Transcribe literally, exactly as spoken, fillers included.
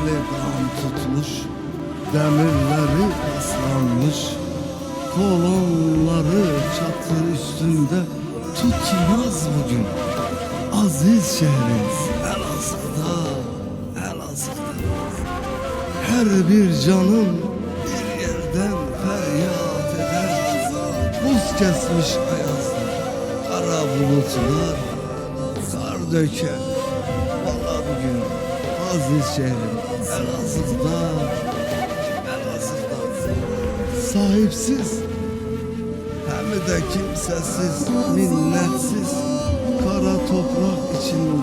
Kan tutmuş, demirleri paslanmış, kolonları çatı üstünde tutmaz bugün. Aziz şehrimiz Elazığ'da, Elazığ'da. Her bir canım bir yerden feryat eder. Buz kesmiş ayazda kara bulutlar kar döker. Valla bugün aziz şehrim Elazığ'da, Elazığ'da sahipsiz, hem de kimsesiz, minnetsiz, kara toprak içinde